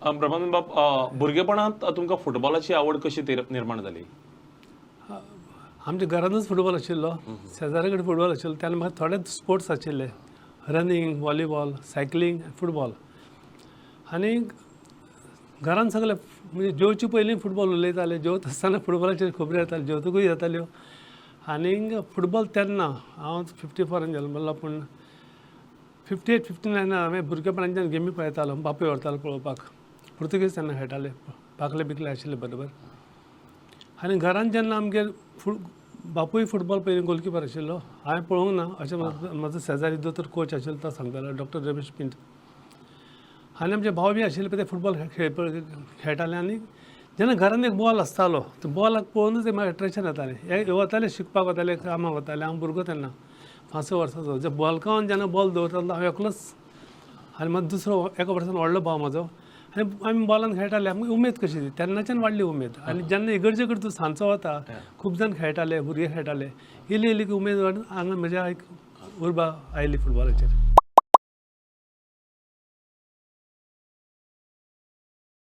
ब्रह्मानंद बाब, भुरगेपणांत तुमकां फुटबॉलाची आवड कशी निर्माण जाली? आमच्या घरांतूच फुटबॉल आशिल्लो, शेजाऱ्या कडेन फुटबॉल आशिल्लो. तेन्ना म्हाका थोडेच स्पोर्ट्स आशिल्ले, रनींग, व्हॉलीबॉल, सायकलींग, फुटबॉल. आनी घरान सगळे म्हणजे जेवचे पयलीं फुटबॉल उलयताले, जेवता आसतना फुटबॉलाचेर खबरो येताल्यो, जेवतकूय येताल्यो. आनीक फुटबॉल तेन्ना हांव 54 जल्मल्लो, पूण 58 59 हांवें भुरगेपणाच्यान गेमी पळयतालो. बापूय व्हरतालो पळोवपाक. पुर्तुगेज तेन्ना खेळटाले, पाकले बिकले आशिल्ले बरोबर. आनी घरान जेन्ना आमगेर बापूय फुटबॉल पयलीं गोलकिपर आशिल्लो. हांवें पळोवंक ना अशें. म्हजो शेजारी दोतोर कोच आशिल्लो तो सांगतालो, डॉक्टर रमेश पिंट. आनी आमचे भाव बी आशिल्ले पळय, ते फुटबॉल खेळटाले. आनी जेन्ना घरान एक बॉल आसतालो, तो बॉलाक पळोवनूच म्हाका एट्रेक्शन येतालें. हे वताले, शिकपाक वताले, कामाक वताले. हांव भुरगो तेन्ना 5-6 वर्सांचो. जे बॉल्कांवान जेन्ना बॉल दवरतालो, हांव एकलोच आनी मागीर दुसरो एका वर्सान व्हडलो भाव म्हजो आनी आमी बॉलान खेळटाले. आमकां उमेद कशी ती तेन्नाच्यान वाडली उमेद. आनी जेन्ना इगर्जे कडेन तूं सांजचो वता, खूब जाण खेळटाले, भुरगे खेळटाले, इल्ली इल्ली उमेद वाडून हांगा म्हज्या एक उर्बा आयली फुटबॉलाचेर.